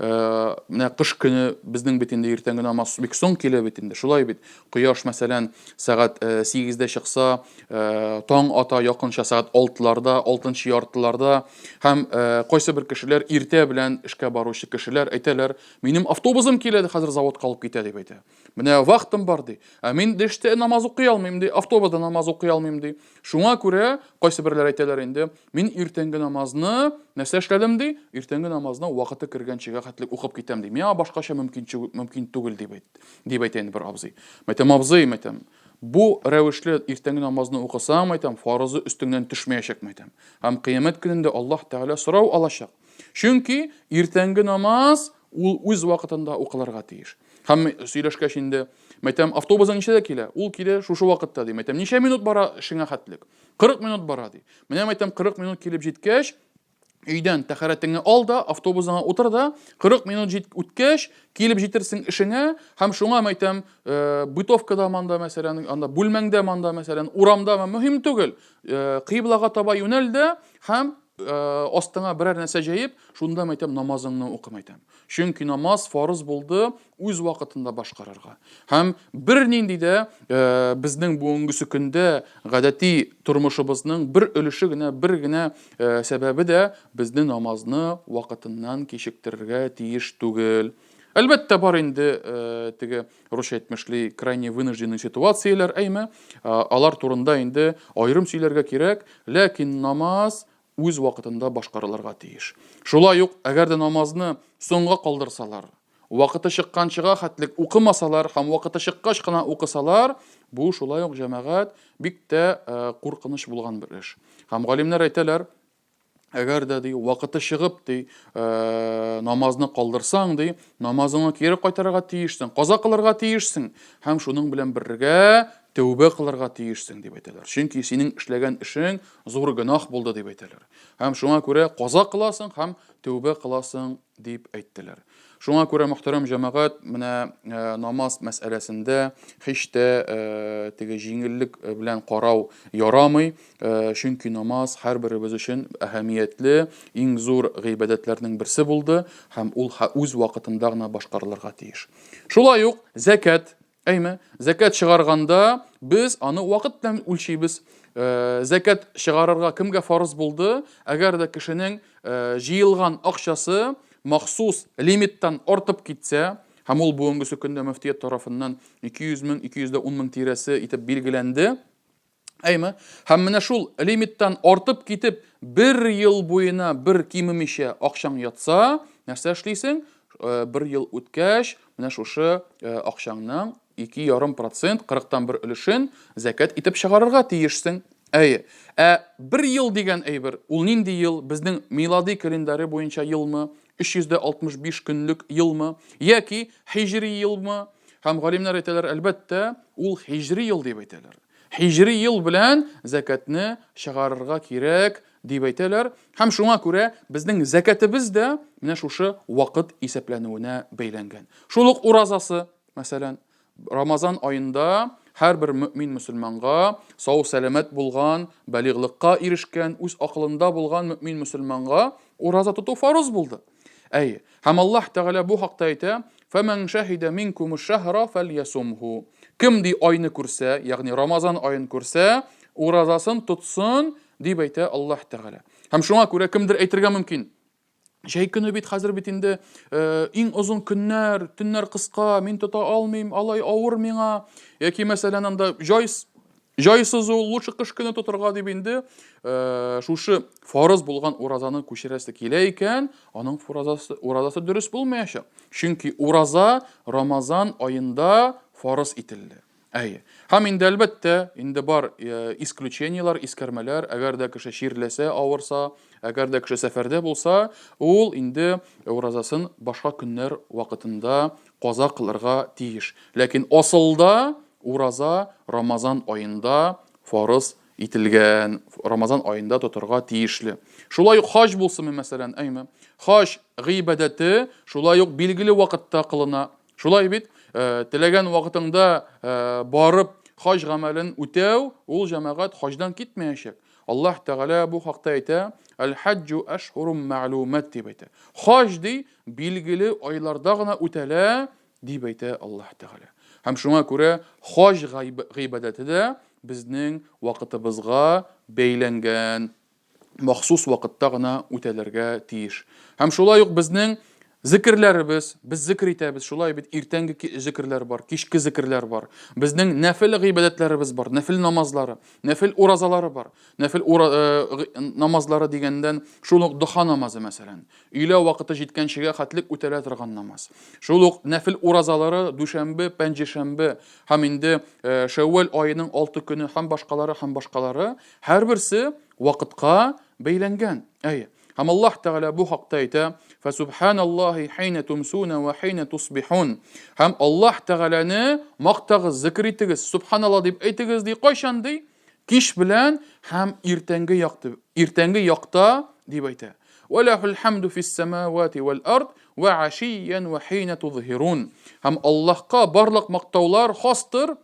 менә кыш көне безнең бит инде иртәнге намаз бик соң килә бит инде, шулай бит. Кояш, мәсәлән, сәгать 8-дә чыкса, таң ата якынча сәгать 6-ларда, алтынчы яртыларда. Һәм кайсы бер кешеләр иртә белән эшкә баручы кешеләр әйтәләр, минем автобусым килә, хәзер заводка алып китә, дип әйтә. Менә вахтам бар, ди. Ә мин эштә намаз укый алмыйм, ди, автобуста намаз укый алмыйм, ди. Шуңа күрә кайсы берләр әйтәләр инде, мин иртәнге намазны нәрсә эшләдем, ди, иртәнге намазны вакыты кергәнчегә хәтле укып китәм, ди. Миңа башкача мөмкин, мөмкин түгел, дип әйт, дип әйтә инде бер абзый. Мәйтәм, абзый, мәйтәм, бу рәвешле иртәнге намазны укысаң, мәйтәм, фарызы өстеңнән төшмәячәк, мәйтәм. Һәм кыямәт көнендә Аллаһ Тәгалә сорау алачак. Чөнки иртәнге намаз ул үз вакытында укылырга тиеш. Һәм сөйләшкәч инде, мәйтәм, автобусың ничәдә килә? Ул килә шушы вакытта, ди. Мәйтәм, ничә минут бара эшеңә хәтлек? 40 минут бара, ди. Менә мәйтәм, 40 минут килеп җиткәч, өйдән тәхәрәтеңне ал да, автобусыңа утыр да, 40 минут җит үткәч, килеп җитерсең эшеңә, һәм шуңа мәйтәм, бытовкада манда, мәсәлән, анда бүлмәңдә манда, мәсәлән, урамда, мөһим түгел, кыйблага таба юнәл дә һәм астыңа берәр нәрсә җәеп, шунда мәйтәм намазыңны укы мәйтәм. Чөнки намаз фарыз булды үз вакытында башкарырга. Һәм бернинди дә безнең бүгенгесе көндә гадәти тормышыбызның бер өлеше генә, бер генә сәбәбе дә безне намазны вакытыннан кичектерергә тиеш түгел. Әлбәттә, бар инде теге русча әйтмешли крайне вынужденный ситуацияләр, әйме? Алар турында инде аерым сөйләргә кирәк, ләкин намаз үз вакытында башкарылырга тиеш. Шулай ук, әгәр дә намазны соңга калдырсалар, вакыты чыкканчыга хәтлек укымасалар һәм вакыты чыккач кына укысалар, бу шулай ук, җәмәгать, бик тә куркыныч булган бер эш. Һәм галимнәр әйтәләр, Әгәр дә, ди, вакыты чыгып, ди, намазны калдырсаң, ди, намазыңны кире кайтарырга тиешсең, каза кылырга тиешсең һәм шуның белән бергә тәүбә кылырга тиешсең, дип әйтәләр. Чөнки синең эшләгән эшең зур гөнаһ булды, дип әйтәләр. Һәм шуңа күрә каза кыласың һәм тәүбә кыласың, дип әйттеләр. Шуңа күрә, мөхтәрәм җәмәгать, менә намаз мәсьәләсендә һич тә теге җиңеллек белән карау ярамый, чөнки намаз һәрберебез өчен әһәмиятле, иң зур гыйбадәтләрнең берсе булды һәм ул үз вакытында гына башкарылырга тиеш. Шулай ук зәкят. Әйме, зәкят чыгарганда без аны вакыт белән үлчибез. Зәкят чыгарырга кемгә фарыз булды? Әгәр дә кешенең җыелган акчасы махсус лимиттан артып китсә, һәм ул бүгенгесе көндә мөфтият тарафыннан 200 мең, 210 мең тирәсе итеп билгеләнде. Әйме? Һәм менә шул лимиттан артып китеп, бер ел буена бер кимемичә акчаң ятса, нәрсә эшлисең? Бер ел үткәч, менә шушы акчаңның 2,5%, кырыктан бер өлешен зәкят итеп чыгарырга тиешсең. Әйе. Ә бер ел дигән әйбер, ул нинди ел? Безнең милади календаре буенча елмы? 365 көнлек елмы? Яки һиҗри елмы? Һәм галимнәр әйтәләр, әлбәттә, ул һиҗри ел дип әйтәләр. Һиҗри ел белән зәкәтне чыгарырга кирәк дип әйтәләр. Һәм шуңа күрә безнең зәкәтебез дә менә шушы вакыт исәпләнүенә бәйләнгән. Шул ук уразасы, мәсәлән, Рамазан аенда һәрбер мөмин мөселманга, сау-сәламәт булган, балигълыкка ирешкән, үз акылында булган мөмин мөселманга ураза тоту фарыз булды. Әйе. Һәм Аллаһ Тәгалә бу хакта әйтә, «Фәмән шәһидә минкумуш шәһра фәльясумһу». Кем ди айны күрсә, ягъни Рамазан аен күрсә, уразасын тотсын, дип әйтә Аллаһ Тәгалә. Һәм шуңа күрә кемдер әйтергә мөмкин, Җәй көне бит хәзер бит инде иң озын көннәр, төннәр кыска, мин тота алмыйм, алай авыр миңа. Яки мәсәлән анда җай Җайсыз ул, лучше кыш көне тотырга дип инде шушы фарыз булган уразаны күчерәсе килә икән, аның уразасы, уразасы дөрес булмаячак. Чөнки ураза Рамазан аенда фарыз ителде. Әйе. Һәм инде әлбәттә, инде бар исключениелар, искәрмәләр, әгәр дә кеше чирләсә, авырса, әгәр дә кеше сәфәрдә булса, ул инде уразасын башка көннәр вакытында каза кылырга тиеш. Ләкин асылда Ураза Рамазан аенда фарыз ителгән, Рамазан аенда тотырга тиешле. Шулай ук хаҗ булсынмы, мәсәлән, әйме? Хаҗ гыйбадәте шулай ук билгеле вакытта кылына. Шулай бит, э, теләгән вакытыңда э, барып хаҗ гамәлен үтәү, ул җәмәгать хаҗдан китмәячәк. Аллаһ Тәгалә бу хакта әйтә, Әл-хаҗҗу ашһурум мәгълүмат дип әйтә. Хаҗ ди, билгеле айларда гына үтәлә, Дип әйтә Аллаһ Тәгалә. Һәм шуңа күрә хаҗ гыйбадәте дә безнең вакытыбызга бәйләнгән, махсус вакытта гына үтәлергә тиеш. Һәм шулай ук безнең зикерләребез, без зикер итәбез, шулай бит иртәнге зикерләр бар, кичке зикерләр бар. Безнең нәфел гыйбадәтләребез бар, нәфел намазлары, нәфел уразалары бар. Нәфел ура, э, намазлары дигәндән, шул ук духа намазы мәсәлән. Өйлә вакыты җиткәнчегә хәтлек үтәлә торган намаз. Шул ук нәфел уразалары дүшәмбе, пәнҗешәмбе һәм инде э, Шәүвәл аеның алты көне һәм башкалары һәм башкалары һәрберсе вакытка бәйләнгән. Әйе. Һәм Аллаһ Тәгалә бу хакта әйтә: "Фәсубханаллаһи хина тумсуна ва хина тусбихун". Һәм Аллаһ Тәгаләне мактагыз, зикр итегез, субханаллаһ дип әйтегез ди. Кайчан ди? Кич белән һәм иртәнге якты, иртәнге якта дип әйтә. Ва лахул хамду фис самавати вал ард ва ашиян ва хина тузһирун. Һәм Аллаһка барлык мактаулар хастыр.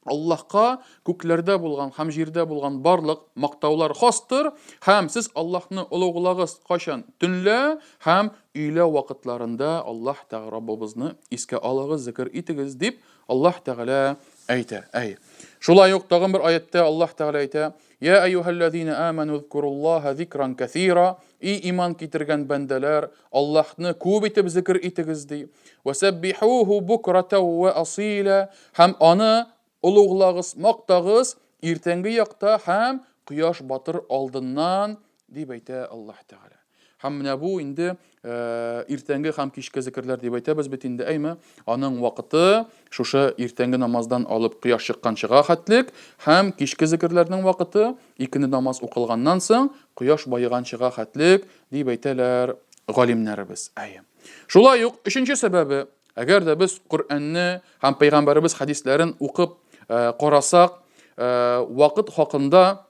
Аллаһка күкләрдә булган һәм җирдә булган барлык мактаулар хастыр. Һәм сез Аллаһны олуглагыз кайчан? Төнлә һәм өйлә вакытларында Аллаһ Тәгалә Раббыбызны искә алыгыз, зикр итегез дип Аллаһ Тәгалә әйтә. Әй. Шулай ук тагын бер аяттә Аллаһ Тәгалә әйтә: "Я әйюһәлләзина аману зкуруллаһа зикран кәсира" И иман китергән бәндәләр, Аллаһны күп итеп зикр итегез ди. "Васаббихуху букрата ва асила" Һәм аны олуглагыз, мактагыз иртәнге якта һәм кояш батыр алдыннан дип әйтә Аллаһ Тәгалә. Һәм менә бу инде э, иртәнге һәм кичке зикерләр дип әйтәбез бит инде, әйме? Аның вакыты шушы иртәнге намаздан алып кояш чыкканчыга хәтлек һәм кичке зикерләрнең вакыты икенде намаз укылганнан соң кояш баеганчыга хәтлек дип әйтәләр галимнәребез. Әйе. Шулай ук өченче сәбәбе, әгәр дә без Коръәнне һәм пәйгамбәребез хәдисләрен укып э, карасак, э, вакыт хакында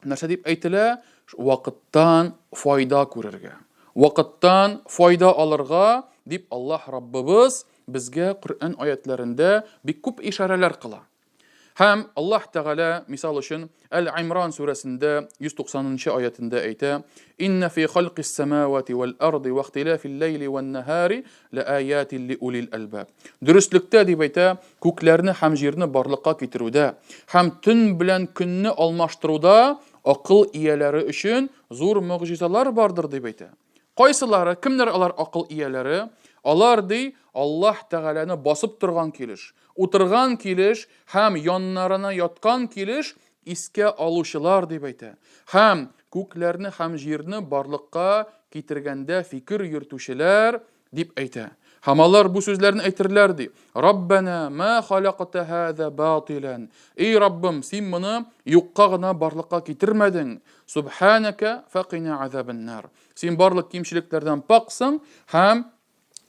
нәрсә дип әйтелә? Вакыттан файда күрергә. Вакыттан файда алырга дип Аллаһ Раббыбыз безгә Коръән аятләрендә бик күп ишарәләр кыла. Һәм Аллаһ Тәгалә, мисал өчен, Әл-Имран сүрәсендә 190 нчы аятендә әйтә: "Инна фи халкис самавати вал арди ва ихтилафил ләйли ван наһари лааятин ли улил әлбаб. Дөреслектә дип әйтә, күкләрне һәм җирне барлыкка китерүдә һәм төн белән көнне алмаштыруда акыл ияләре өчен зур могҗизалар бардыр дип әйтә. Кайсылары, кемнәр алар акыл ияләре? Алар ди, Аллаһ Тәгаләне басып торган килеш, утырган килеш һәм яннарына яткан килеш искә алучылар дип әйтә. Һәм күкләрне һәм җирне барлыкка китергәндә фикер йөртүчеләр дип әйтә. Һәм алар бу сүзләрне әйтерләр ди. Раббана ма халакта һаза батилан. Эй Раббым, син моны юкка гына барлыкка китермәдең. Субханака факина азабаннар. Син барлык кимчелекләрдән паксың һәм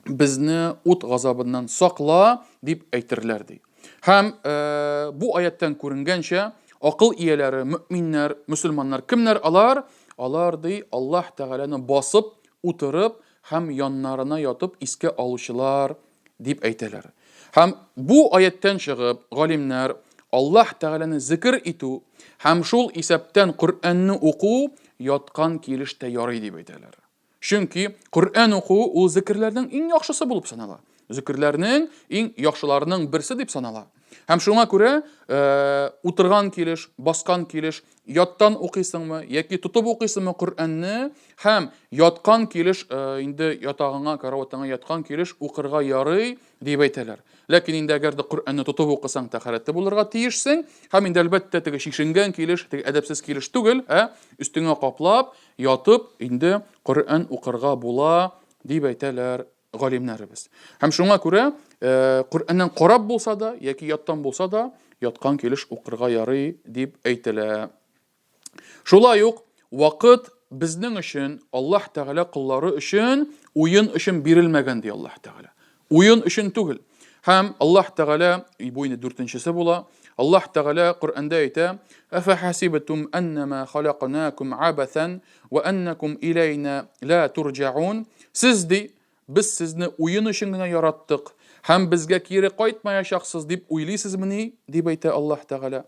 безне ут газабыннан сакла дип әйтерләр ди. Һәм э, бу аяттан күренгәнчә, акыл ияләре, мөминнәр, мөселманнар кемнәр алар? Алар ди Аллаһ Тәгаләне басып, утырып һәм яннарына ятып искә алучылар дип әйтәләр. Һәм бу аяттән чыгып, галимнәр Аллаһ Тәгаләне зикер итү һәм шул исәптән Коръәнне уку яткан килеш тә ярый дип әйтәләр. Чөнки Коръән уку ул зикерләрнең иң яхшысы булып санала. Зикерләрнең иң яхшыларының берсе дип санала. Һәм шуңа күрә утырган килеш, баскан килеш, яттан укыйсыңмы яки тотып укыйсыңмы Коръәнне һәм яткан килеш, инде ятагыңа, караватыңа яткан килеш укырга ярый дип әйтәләр. Ләкин инде әгәр дә Коръәнне тотып укысаң, тәһарәтле булырга тиешсең. Һәм инде әлбәттә теге чишенгән килеш, теге әдәпсез килеш түгел, ә өстеңә каплап, ятып инде Коръән укырга була дип әйтәләр галимнәребез. Һәм шуңа күрә э, Коръәннән карап булса да яки яттан булса да, яткан килеш укырга ярый дип әйтелә. Шулай ук вакыт безнең өчен, Аллаһ Тәгалә коллары өчен уен өчен бирелмәгән ди Аллаһ Тәгалә. Уен өчен түгел. Һәм Аллаһ Тәгалә, бу инде дүртенчесе була, Аллаһ Тәгалә Коръәндә әйтә: "Әфәхәсибтум аннама халакнакум абасан ва аннакум иләйна ла турҗаун?" Сез ди, без сезне уен өчен генә яраттык һәм безгә кире кайтмаячаксыз дип уйлыйсызмыни? дип әйтә Аллаһ Тәгалә.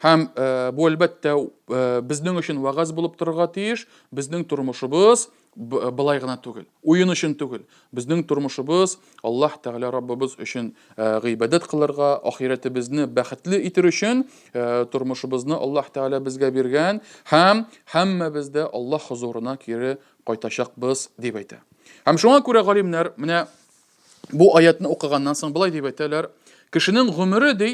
Һәм э, бу әлбәттә э, безнең өчен вәгазь булып торырга тиеш. Безнең тормышыбыз былай гына түгел, уен өчен түгел. Безнең тормышыбыз Аллаһ Тәгалә Раббыбыз өчен э, гыйбадәт кылырга, ахирәтебезне бәхетле итер өчен э, тормышыбызны Аллаһ Тәгалә безгә биргән һәм һәммәбез дә Аллаһ хозурына кире кайтачакбыз дип әйтә. Һәм шуңа күрә галимнәр менә бу аятны укыганнан соң былай дип әйтәләр: кешенең гомере ди,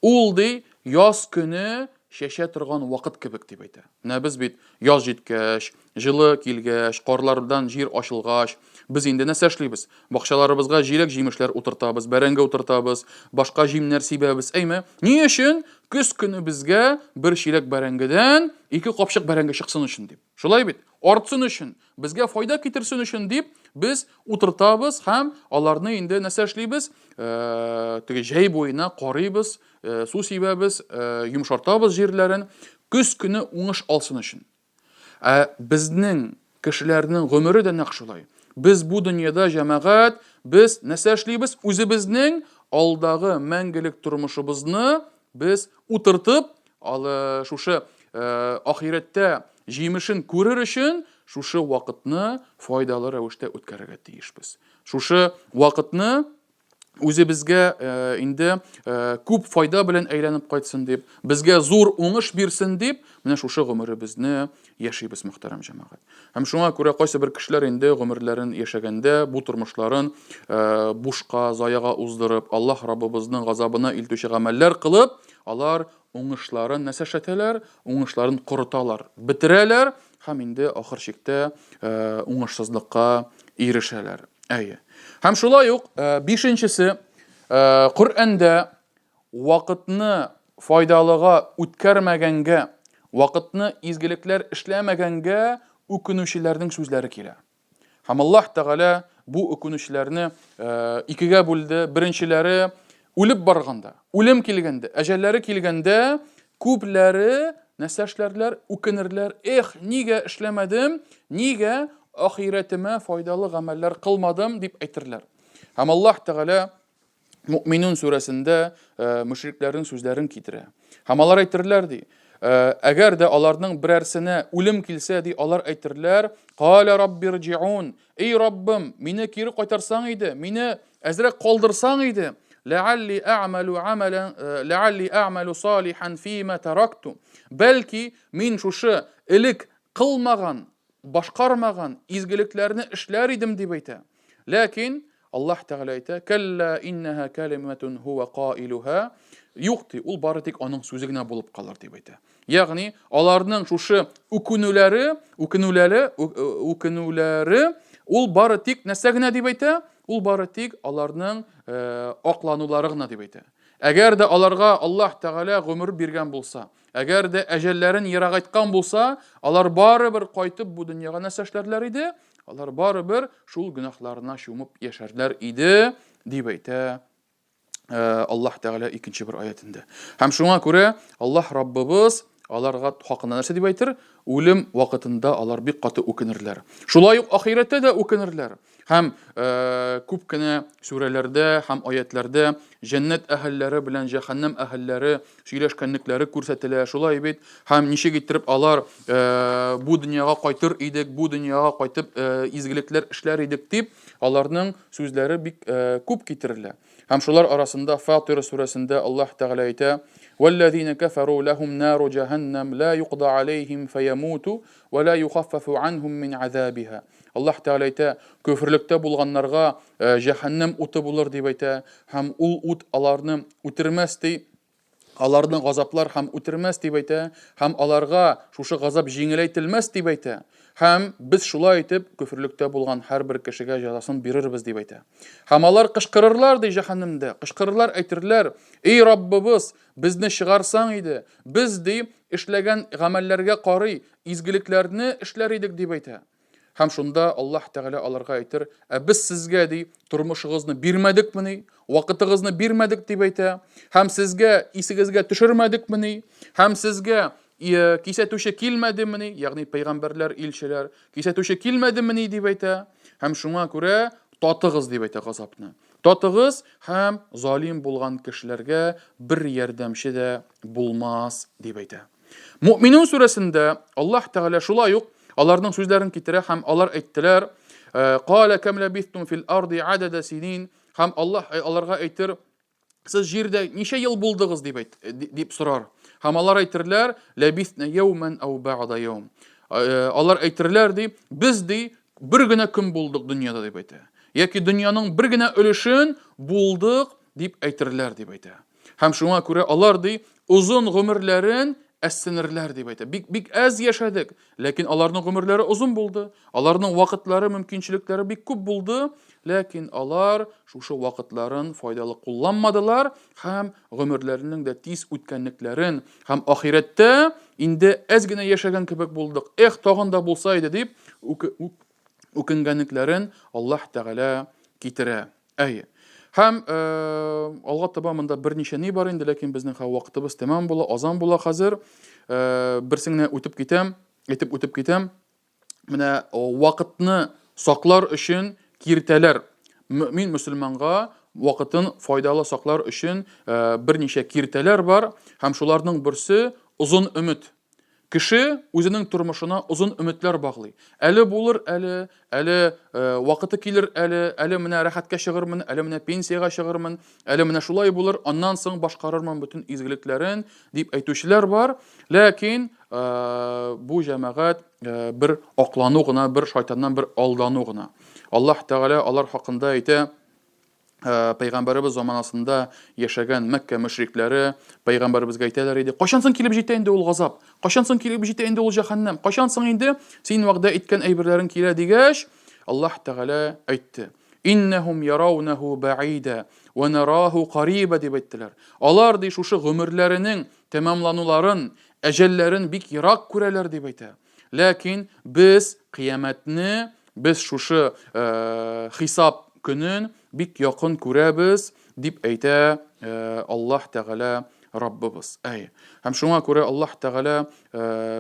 Ул, ди, яз көне чәчә торган вакыт кебек, дип әйтә. Менә без бит яз җиткәч, җылы килгәч, карлардан җир ачылгач, без инде нәрсә эшлибез? Бакчаларыбызга җиләк-җимешләр утыртабыз, бәрәңге утыртабыз, башка җимнәр сибәбез, әйме? Ни өчен? Көз көне безгә бер чиләк бәрәңгедән ике капчык бәрәңге чыксын өчен дип. Шулай бит? Артсын өчен, безгә файда китерсен өчен дип, без утыртабыз һәм аларны инде нәрсә эшлибез? Э, теге җәй буена карыйбыз, э, су сибәбез, э, йомшартабыз җирләрен, көз көне уңыш алсын өчен. Ә безнең кешеләрнең гомере дә нәкъ шулай. Без бу дөньяда җәмәгать, без нәрсә эшлибез? Үзебезнең алдагы мәңгелек тормышыбызны без утыртып, Ал шушы ахирәттә җимешен күрер өчен шушы вакытны файдалы рәвештә үткәрергә тиешбез. Шушы вакытны үзебезгә инде күп файда белән әйләнеп кайтсын дип, безгә зур уңыш бирсен дип, менә шушы гомеребезне яшибез, мөхтәрәм җәмәгать. Һәм шуңа күрә кайсы бер кешеләр инде гомерләрен яшәгәндә бу тормышларын бушка, заяга уздырып, Аллаһ Раббыбызның газабына илтүче гамәлләр кылып, Алар уңышларын нәрсә эшләтәләр? Уңышларын корыталар, бетерәләр һәм инде ахыр чиктә э, уңышсызлыкка ирешәләр. Әйе. Һәм шулай ук э, бишенчесе, э, Коръәндә вакытны файдалыга үткәрмәгәнгә, вакытны изгелекләр эшләмәгәнгә үкенүчеләрнең сүзләре килә. Һәм Аллаһ Тәгалә бу үкенүчеләрне э, икегә бүлде. Беренчеләре үлеп барганда, үлем килгәндә, әҗәлләре килгәндә, күпләре нәрсә эшләрләр? Үкенерләр. Эх, нигә эшләмәдем? Нигә ахирәтемә файдалы гамәлләр кылмадым дип әйтерләр. Һәм Аллаһ Тәгалә Муъминун сүрәсендә э, мөшрикләрнең сүзләрен китерә. Һәм алар әйтерләр ди, э, әгәр дә аларның берәрсенә үлем килсә ди, алар әйтерләр, Каля раббирҗиун, эй Раббым, мине кире кайтарсаң иде, мине әзрәк калдырсаң иде. Ләалли әгъмәлу амалан, э, ләалли әгъмәлу салихан фима таракту. Бәлки мин шушы элек кылмаган, башкармаган изгелекләрне эшләр идем дип әйтә. Ләкин Аллаһ Тәгалә әйтә, "Кәллә иннаһа калиматун хуа каилуха". Юк ди, ул бары тик аның сүзе генә булып калыр дип әйтә. Ягъни аларның шушы үкенүләре, үкенүләре, үкенүләре ул бары тик нәрсә генә дип әйтә? Ул бары тик аларның э, акланулары гына дип әйтә. Әгәр дә аларга Аллаһ Тәгалә гомер биргән булса, әгәр дә әҗәлләрен ерагайткан булса, алар барыбер кайтып бу дөньяга нәрсә эшләрләр иде? Алар барыбер шул гөнаһларына чумып яшәрләр иде, дип әйтә э, Аллаһ Тәгалә икенче бер аятендә. Һәм шуңа күрә Аллаһ Раббыбыз аларга хакында нәрсә дип әйтер? Үлем вакытында алар бик каты үкенерләр. Шулай ук ахирәттә дә үкенерләр. Һәм күп кенә сүрәләрдә һәм аятләрдә җәннәт әһелләре белән җәһәннәм әһелләре сөйләшкәнлекләре күрсәтелә. Шулай бит. Һәм ничек иттереп алар бу дөньяга кайтыр идек, бу дөньяга кайтып изгелекләр эшләр идек дип, аларның сүзләре бик күп китерелә. Һәм шулар арасында Фатир сүрәсендә Аллаһ Тәгалә әйтә: "Вәлләзина кафару лахум нару җәһәннәм ла юкда алейһим фаямуту ва ла юхаффафу анһум мин азабиха". Аллаһ Тәгалә әйтә, көферлектә булганнарга җәһәннәм уты булыр дип әйтә, һәм ул ут аларны үтермәс ди. Аларны газаплар һәм үтермәс дип әйтә, һәм аларга шушы газап җиңеләйтелмәс дип әйтә. Һәм без шулай итеп көферлектә булган һәрбер кешегә җәзасын бирербез дип әйтә. Һәм алар кычкырырлар ди җәһәннәмдә, кычкырырлар, әйтерләр: "Эй Раббыбыз, безне чыгарсаң иде, без ди эшләгән гамәлләргә карый изгелекләрне эшләр идек" дип әйтә. Һәм шунда Аллаһ Тәгалә аларга әйтер, ә без сезгә, ди, тормышыгызны бирмәдекмени, вакытыгызны бирмәдек, дип әйтә, һәм сезгә исегезгә төшермәдекмени, һәм сезгә кисәтүче килмәдемени, ягъни пәйгамбәрләр, илчеләр, кисәтүче килмәдемени, дип әйтә, һәм шуңа күрә татыгыз, дип әйтә газапны. Татыгыз һәм залим булган кешеләргә бер ярдәмче дә булмас, дип әйтә. Му'минун сүрәсендә Аллаһ Тәгалә шулай ук аларның сүзләрен китерә һәм алар әйттеләр, Кала кам лабистум фил арди адада синин һәм Аллаһ аларга әйтер, сез җирдә ничә ел булдыгыз дип әйт, дип сорар. Һәм алар әйтерләр, лабисна яуман ау бa'да яум. Алар әйтерләр ди, без ди бер генә көн булдык дөньяда дип әйтә. Яки дөньяның бер генә өлешен булдык дип әйтерләр дип әйтә. Һәм шуңа күрә алар ди, озын гомерләрен әзсенерләр дип әйтә. Бик бик әз яшәдек, ләкин аларның гомерләре озын булды. Аларның вакытлары, мөмкинчелекләре бик күп булды, ләкин алар шушы вакытларын файдалы кулланмадылар һәм гомерләренең дә тиз үткәнлекләрен һәм ахирәттә инде әз генә яшәгән кебек булдык. Эх, тагын да булса иде дип үкенгәнлекләрен Аллаһ Тәгалә китерә. Әйе. Һәм алга таба монда берничә ни бар инде, ләкин безнең хәзер вакытыбыз тәмам була, азан була хәзер. Берсен генә үтеп китәм, әйтеп үтеп китәм. Менә вакытны саклар өчен киртәләр. Мөмин мөселманга вакытын файдалы саклар өчен берничә киртәләр бар һәм шуларның берсе озын өмет. Кеше үзенең тормышына озын өметләр баглый. Әле булыр, әле, әле вакыты килер, әле, әле менә рәхәткә чыгырмын, әле менә пенсиягә чыгырмын, әле менә шулай булыр, аннан соң башкарырмын бөтен изгелекләрен, дип әйтүчеләр бар. Ләкин бу җәмәгать бер аклану гына, бер шайтаннан бер алдану гына. Аллаһ Тәгалә алар хакында әйтә, Пәйгамбәребез заманасында яшәгән Мәккә мөшрикләре пәйгамбәребезгә әйтәләр иде: "Кайчан соң килеп җитә инде ул газап? Кайчан соң килеп җитә инде ул җәһәннәм? Кайчан соң инде син вәгъдә иткән әйберләрең килә?" дигәч, Аллаһ Тәгалә әйтте: "Иннәһум яраунаху бәида ва нараху кариба" дип әйттеләр. Алар ди шушы гомерләренең тәмамлануларын, әҗәлләрен бик ерак күрәләр дип әйтә. Ләкин без кыямәтне, без шушы хисап көнен бик якын күрәбез, дип әйтә Аллаһ Тәгалә Раббыбыз. Әй. Һәм шуңа күрә Аллаһ Тәгалә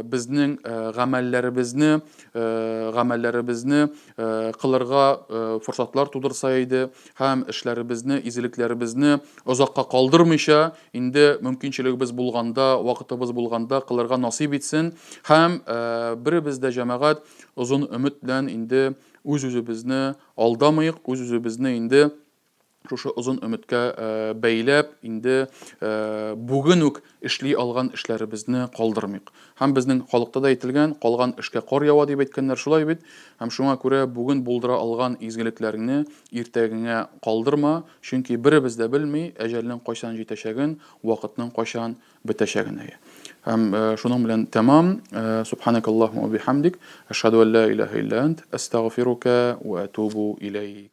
безнең гамәлләребезне, гамәлләребезне кылырга форсатлар тудырса иде һәм эшләребезне, изгелекләребезне озакка калдырмыйча, Инде мөмкинчелегебез булганда, вакытыбыз булганда кылырга насыйп итсен. Һәм беребез дә, җәмәгать, озын өмет белән инде үз-үзебезне алдамыйк, үз-үзебезне инде шушы озын өметкә бәйләп, инде бүген үк эшли алган эшләребезне калдырмыйк. Һәм безнең халыкта да әйтелгән, калган эшкә кар ява дип әйткәннәр, шулай бит? Һәм шуңа күрә бүген булдыра алган изгелекләреңне иртәгеңә калдырма, чөнки беребез дә белми, әҗәлнең кайчан җитәчәген, вакытның кайчан бетәчәген. Әйе. Һәм шуның белән тәмам. Субханакаллаһумма ва бихамдик, әшһәду ан ла илаһа илля ант, әстәгъфирука ва атубу иләйк.